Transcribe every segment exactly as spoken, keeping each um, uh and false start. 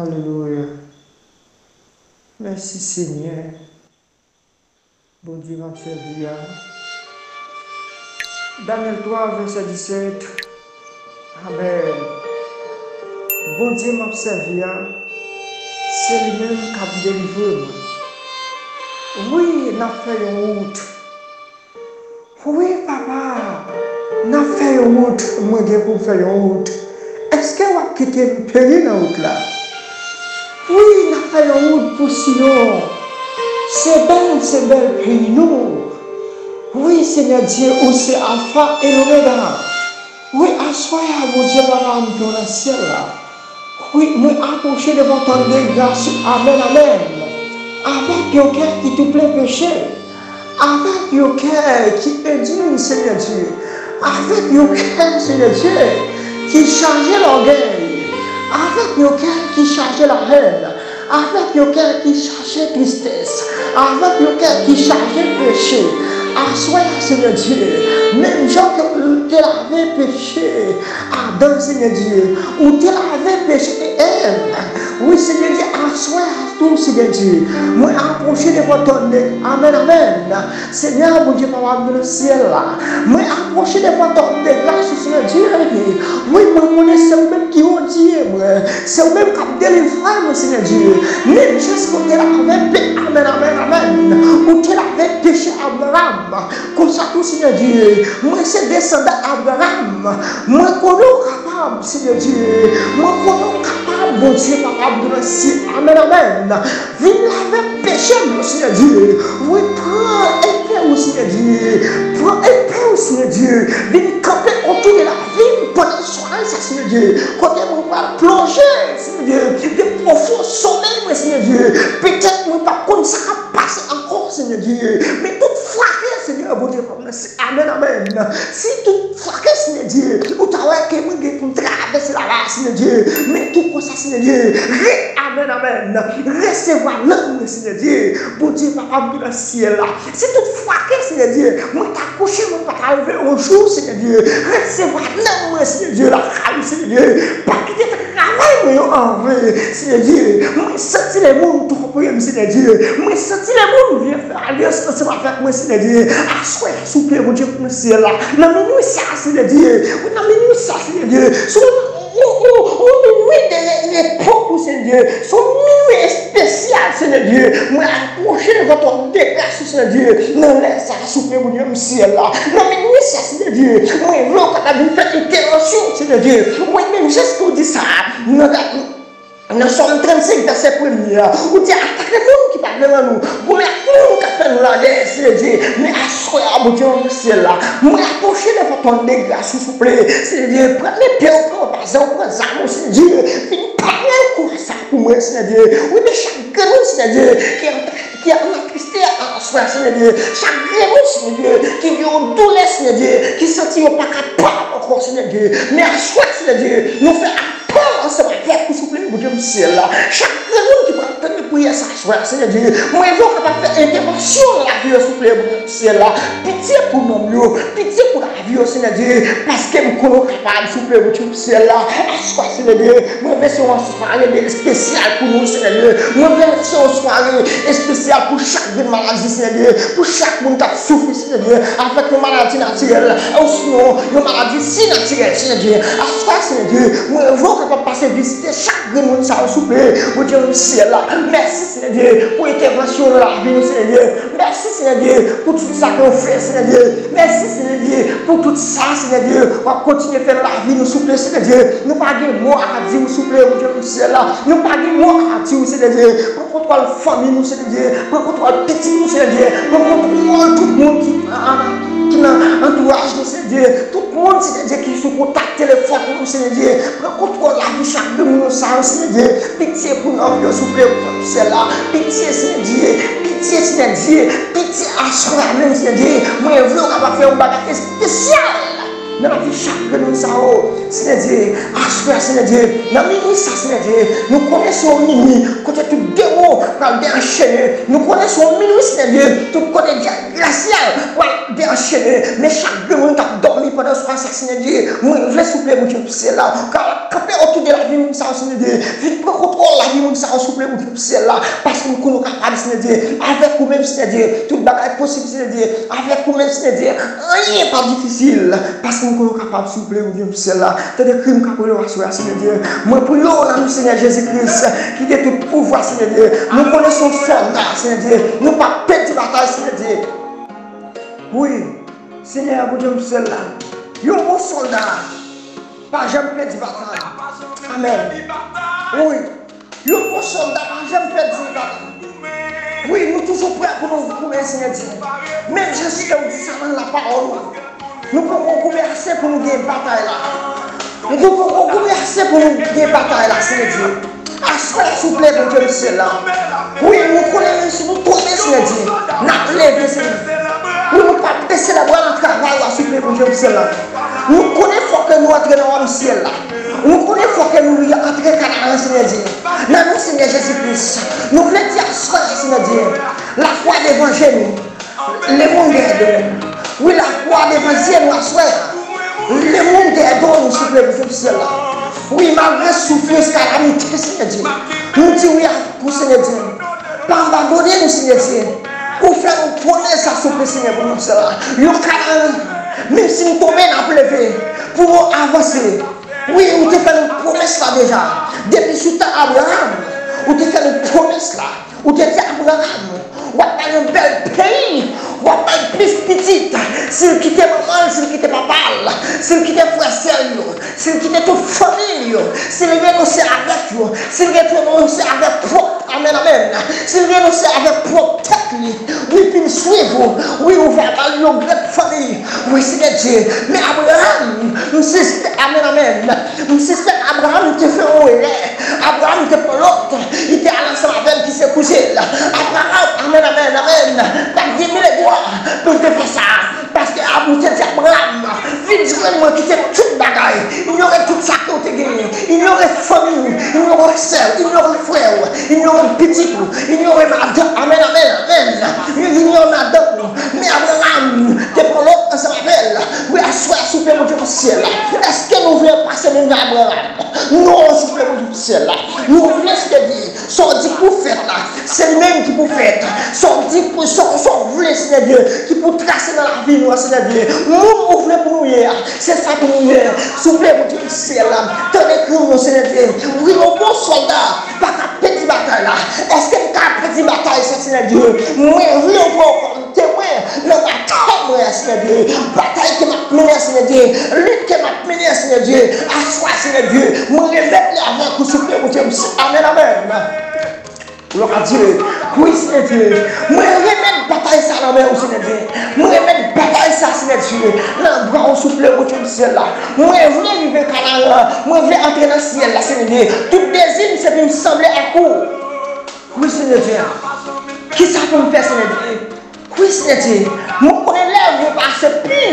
Alelouya. Mèsi, Senyè. Bondye m ap sèvi a. Danyèl twa, vèsè disèt. Amèn. Bondye m ap sèvi a, se li menm k ap delivre mwen. Wi, n ap fè yon wout. Wi, papa, n ap fè yon wout, mwen gen pou m fè yon wout. Èske w ap kite m peri nan wout la? Wi, n ap fè yon wout pou Siyon. Se bèl, se bèl peyi nou. Wi, Senyè Dye, ou se Alfa e Lomega. Wi, aswè a, Bondye papa m ki nan syèl la. Wi, mwen apwoche devan twòn de gras ou. Amèn, amèn. Avèk yon kè ki tou plen peche. Avèk yon kè ki endiy, Senyè Dye. Avèk yon kè, Senyè Dye, ki chaje lògèy. Avèk yon kè ki chaje lahèn. Avèk yon kè ki chaje tristès. Avèk yon kè ki chaje peche. Aswè a, Senyè Dye, menm jan ke ou te lave peche Adan, Senyè Dye, ou te lave peche Èv. Wi, Senyè Dye, aswè a tou, Senyè Dye, mwen apwoche devan twòn de, amèn, amèn. Senyè, Bondye papa m nan syèl la, mwen apwoche devan twòn de gras ou, Senyè Dye. Wi, mwen konnen se ou menm ki odye mwen, se ou menm k ap delivre mwen, Senyè Dye. Menm jan ou te lave pe, amèn, amèn, amèn. Ou te lave peche Abraham. Konsa tou, Senyè Dye, mwen se desandan Abraham. Mwen konnen ou kapab, Senyè Dye. Mwen konnen ou kapab, Bondye papa m nan syèl. Amèn, amèn. Vin lave peche m yo, Senyè Dye. Wi, pran epe ou, Senyè Dye. Pran epe ou, Senyè Dye. Vin kanpe otou de lavi m pandan sware sa, Senyè Dye. Kote mwen pral plonje, Senyè Dye, de pwofon somèy mwen, Senyè Dye. Petèt mwen p ap konn sa k ap pase ankò, Senyè Dye. Men tout frake, Senyè, Bondye papa m nan syèl. Amèn, amèn. Si tout frake, Senyè Dye, ou ta wè ke mwen gen pou m travèse la la, Senyè Dye. Men tou konsa, Senyè Dye, re, amèn, amèn. Resevwa nanm mwen, Senyè Dye. Bondye papa m ki nan syèl la. Si tout frake, Senyè Dye, mwen ta kouche, mwen pa ta leve yon jou, Senyè Dye. Resevwa nanm mwen, Senyè Dye, lakay ou, Senyè Dye. Pa kite travay mwen yo an ven, Senyè Dye. Mwen santi lemonn twonpe m, Senyè Dye. Mwen santi lemonn vle fè alyans ansanm avèk mwen, Senyè Dye. Aswè a, souple, Bondye pou nan syèl la. Nan minwi sa, Senyè Dye. Wi, nan minwi sa, Senyè Dye. Sou yon, yon, yon, yon minwi de re-, repo pou Senyè Dye. Sou yon minwi espesyal, Senyè Dye. Mwen apwoche devan twòn de gras ou, Senyè Dye. Nan lè sa, souple, Bondye nan syèl la. Nan minwi sa, Senyè Dye. Mwen vle ou kapab vin fè entèvansyon, Senyè Dye. Mwen menm jan ke ou di sa. Nan, nan Sòm trannsenk, vèsè premye a, ou di, atake moun ki pa vle wè nou, goumen ak moun k ap fè nou lagè, Senyè Dye. Men aswè a, Bondye nan syèl la, mwen apwoche devan twòn de gras ou, souple, Senyè Dye. Pran epe w, pran bazè w, pran zam ou, Senyè Dye. Vin pale kou sa pou mwen, Senyè Dye. Wi, men chak grenn moun, Senyè Dye, ki an ki an atriste aswè a, Senyè Dye. Chak grenn moun, Senyè Dye, ki gen yon doulè, Senyè Dye, ki santi yo pa kapab ankò, Senyè Dye. Men aswè a, Senyè Dye, nou fè apèl ansanm avèk ou, souple, Bondye nan syèl la. Chak grenn moun ki pral tande priyè sa aswè a, Senyè Dye, mwen vle ou kapab fè entèvansyon nan lavi yo, souple, Bondye nan syèl la. Pitye pou nanm yo, pitye pou lavi yo, Senyè Dye, paske m konnen ou kapab, souple, Bondye nan syèl la. Aswè a, Senyè Dye, mwen vle se yon sware de espesyal pou nou, Senyè Dye. Mwen vle se yon sware espesyal pou chak grenn maladi, Senyè Dye, pou chak moun k ap soufri, Senyè Dye, avèk yon maladi natirèl, osinon yon maladi sinatirèl, Senyè Dye. Aswè a, Senyè Dye, mwen vle ou kapab pase vizite chak grenn moun sa yo, souple, Bondye nan syèl la. Mèsi, Senyè Dye, pou entèvansyon nan lavi nou, Senyè Dye. Mèsi, Senyè Dye, pou tout sa ke w fè, Senyè Dye. Mèsi, Senyè Dye, pou tout sa, Senyè Dye, w ap kontinye fè nan lavi nou, souple, Senyè Dye. Nou pa gen mo a di w, souple, Bondye nan syèl la. Nou pa gen mo a di w, Senyè Dye. Pran kontwòl fanmi nou, Senyè Dye. Pran kontwòl pitit nou, Senyè Dye. Pran kontwòl tout moun ki, ki nan antouraj nou, Senyè Dye. Tout moun, Senyè Dye, ki sou kontak telefòn nou, Senyè Dye. Pran kontwòl lavi chak grenn moun sa yo, Senyè Dye. Pitye pou nanm yo, souple, Bondye nan syèl la. Pitye, Senyè Dye. Pitye, Senyè Dye. Pitye aswè a menm, Senyè Dye. Mwen vle ou kapab fè yon bagay espesyal nan lavi chak grenn moun sa yo, Senyè Dye. Aswè a, Senyè Dye, nan minwi sa, Senyè Dye, nou konnen se yon minwi kote tout demon pral deanchene. Nou konnen se yon minwi, Senyè Dye, tout kote djab rasyal pral deanchene. Men chak grenn moun k ap dòmi pandan sware sa, Senyè Dye, mwen vle, souple, Bondye nan syèl la, ou kapab kanpe otou de lavi moun sa yo, Senyè Dye. Vin pran kontwòl lavi moun sa yo, souple, Bondye syèl la, paske m konnen w kapab, Senyè Dye. Avèk ou menm, Senyè Dye, tout bagay posib, Senyè Dye. Avèk ou menm, Senyè Dye, anyen pa difisil, paske m konnen w kapab, souple, Bondye syèl la. Tande kri m k ap rele w aswè a, Senyè Dye. Mwen priye w nan non Senyè Jezi Kris, ki gen tout pouvwa, Senyè Dye. Nou konnen se yon sòlda, Senyè Dye. Nou p ap pèdi batay, Senyè Dye. Wi, Senyè Bondye m syèl la. Yon bon sòlda pa janm pèdi batay. Amèn. Wi. Yon bon sòlda pa janm pèdi yon batay. Wi, nou toujou prè pou nou goumen, Senyè Dye. Menm jan Senyè ou di sa nan lapawòl ou. Nou poko goumen ase pou nou gen batay la. Nou poko goumen ase pou nou gen batay la, Senyè Dye. Aswè a, souple, Bondye m syèl la. Wi, nou konnen menm si nou tonbe, Senyè Dye, n ap leve, Senyè. Wi, nou p ap bese labra nan travay ou a, souple, Bondye m syèl la. Nou konnen fòk ke nou antre nan wayòm syèl la. Nou konnen fòk ke nou antre Kanaran, Senyè Dye. Nan non Senyè Jezi Kris, nou vle di aswè a, Senyè Dye, lafwa devan je nou. Lemonn dèyè do nou. Wi, lafwa devan je nou aswè a. Lemonn dèyè do nou, souple, Bondye syèl la. Wi, malgre soufrans, kalamite, Senyè Dye, nou di wi ak ou, Senyè Dye. Pa abandone nou, Senyè Dye. Ou fè nou pwomès la, souple, Senyè, Bondye syèl la. Yon Kanaran, menm si nou tonbe, n ap leve pou nou avanse. Wi, ou te fè nou pwomès la deja. Depi sou tan Abraram, ou te fè nou pwomès la. Ou te di Abraram, w ap bay yon bèl peyi, w ap bay plis pitit. Si l kite manman l, si l kite papa l, si l kite frè sè l yo, si l kite tout fanmi l yo, si l renonse avèk yo, si l renonse avèk pwòp, amèn, amèn, si l renonse avèk pwòp tèt li, wi, pou l swiv ou, wi, ou va ba l yon gran fanmi, wi, Senyè Dye. Men Abraram, m sispèk, amèn, amèn, m sispèk Abraram te fè yon erè. Abraram te pran lòt, li te al ansanm avè l ki se kouzen l. Abraram, amèn, amèn, amèn, pa t gen mil egwa pou l te fè sa. Paske Bondye di Abraram, vin jwenn mwen, kite tout bagay, inyore tout sa ke w te genyen, inyore fanmi w, inyore sè w, inyore frè w, inyore pitit ou, inyore madanm, amèn, amèn, amèn, inyore madanm ou. Men Abraram te pran lòt ansanm avè l. Wi, aswè a, souple, Bondye nan syèl la. Èske nou vle pase menm jan Abraram? Non, souple, Bondye nan syèl la. Nou vle, Senyè Dye, sa w di k pou fèt la, se li menm ki pou fèt. Sa w di k pou, sa, sa w vle, Senyè Dye, ki pou trase nan lavi nou an, Senyè Dye. Moun ou vle pou nou ye a, se sa pou nou ye. Souple, Bondye nan syèl la. Tande kri nou, Senyè Dye. Wi, yon bon sòlda pa ka pèdi batay la. Èske m ka pèdi batay sa, Senyè Dye? Mwen vle w pran w kòm temwen nan batay mwen an, Senyè Dye. Batay ke m ap mennen an, Senyè Dye. Lit ke m ap mennen an, Senyè Dye. Aswè a, Senyè Dye, mwen remèt li avèk ou, souple, Bondye m. Amèn, amèn. Glwa a Dye. Wi, Senyè Dye. Mwen remèt batay sa nan men ou, Senyè Dye. Mwen remèt batay sa, Senyè Dye, nan bra ou, souple, Bondye m syèl la. Mwen vle rive Kanaran. Mwen vle antre nan syèl la, Senyè Dye. Tout dezi m se pou m sanble ak ou. Wi, Senyè Dye. Kisa pou m fè, Senyè Dye? Wi, Senyè Dye, mwen konnen lè mwen pase pi.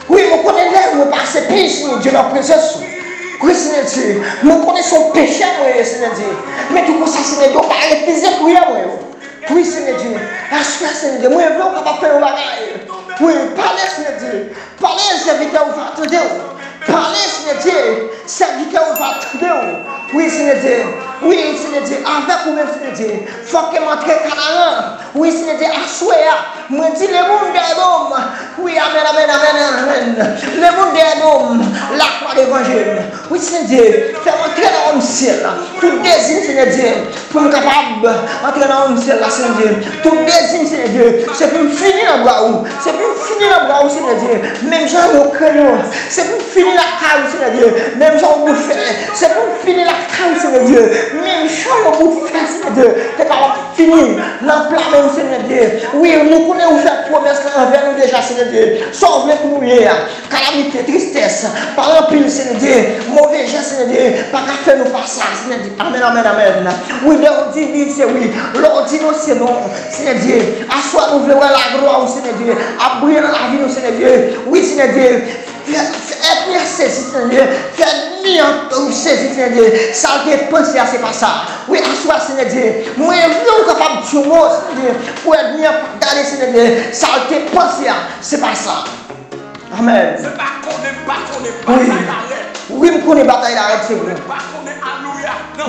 Wi, mwen konnen lè mwen pase pi, Senyè Dye, nan prezans ou. Wi, Senyè Dye, mwen konnen se yon pechè mwen ye, Senyè Dye. Men tou konsa, Senyè Dye, ou pa refize priyè mwen yo. Wi, Senyè Dye, aswè, Senyè Dye, mwen vle ou kapab fè yon bagay. Wi, pale, Senyè Dye. Pale, sèvitè ou va tande w. Pale, Senyè Dye, sèvitè ou va tande w. Wi, Senyè Dye. Wi, Senyè Dye, avèk ou menm, Senyè Dye. Fòk ke m antre Kanaran. Wi, Senyè Dye, aswè a, mwen di lemonn dèyè do m. Wi, amèn, amèn, amèn, amèn. Lemonn dèyè do m, lakwa devan je m. Wi, Senyè Dye, fè m antre nan wayòm syèl la. Tout dezi m, Senyè Dye, pou m kapab antre nan wayòm syèl la, Senyè Dye. Tout dezi m, Senyè Dye, se pou m fini nan bra ou. Se pou m fini nan bra ou, Senyè Dye. Menm jan yo krenn ou, se pou m fini lakay ou, Senyè Dye. Menm jan yo bout fè, se pou m fini lakay ou, Senyè Dye. Menm jan yo bout fè, Senyè Dye, te kapab fini nan pla men m, Senyè Dye. Wi, nou konnen ou fè pwomès la anvè nou deja, Senyè Dye. Sa w vle pou nou ye a. Kalamite, tristès, pa anpil, Senyè Dye. Move jan, Senyè Dye, pa ka fè nou fas a, Senyè Dye. Amèn, amèn, amèn. Wi, lè w di wi, se wi. Lè w di non, se non. Senyè Dye, aswè nou vle wè laglwa ou, Senyè Dye, ap briye nan lavi nou, Senyè Dye. Wi, Senyè Dye, fè, fè ènmi an sezi, Senyè Dye. Fè ènmi an sezi, Senyè Dye. Sa l te panse a, se pa sa. Wi, aswè, Senyè Dye, mwen vle w kapab di yon mo, Senyè Dye, pou ènmi an pa gade, Senyè Dye. Sa l te panse a, se pa sa. Amèn. Wi. Wi, m konnen batay la rèd, se vre.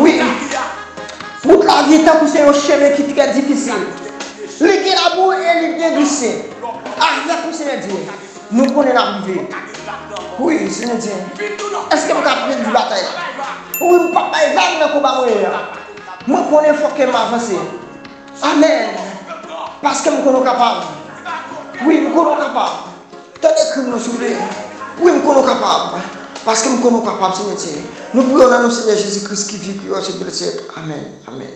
Wi. Wout lavi tankou se yon chemen ki trè difisil. Li gen labou e li gen glise. Avèk ou, Senyè Dye, nou konnen n ap rive. Wi, Senyè Dye. Èske m ka pèdi batay la? Wi, m p ap bay vag nan konba mwen ye a. Mwen konnen fòk ke m avanse. Amèn. Paske m konnen w kapab. Wi, m konnen w kapab. Tande kri m nan, souple. Wi, m konnen w kapab. Paske m konnen w kapab, Senyè Dye. Nou priye w nan non Senyè Jezi Kris ki viv, ki règne pou tout syèk. Amèn. Amèn.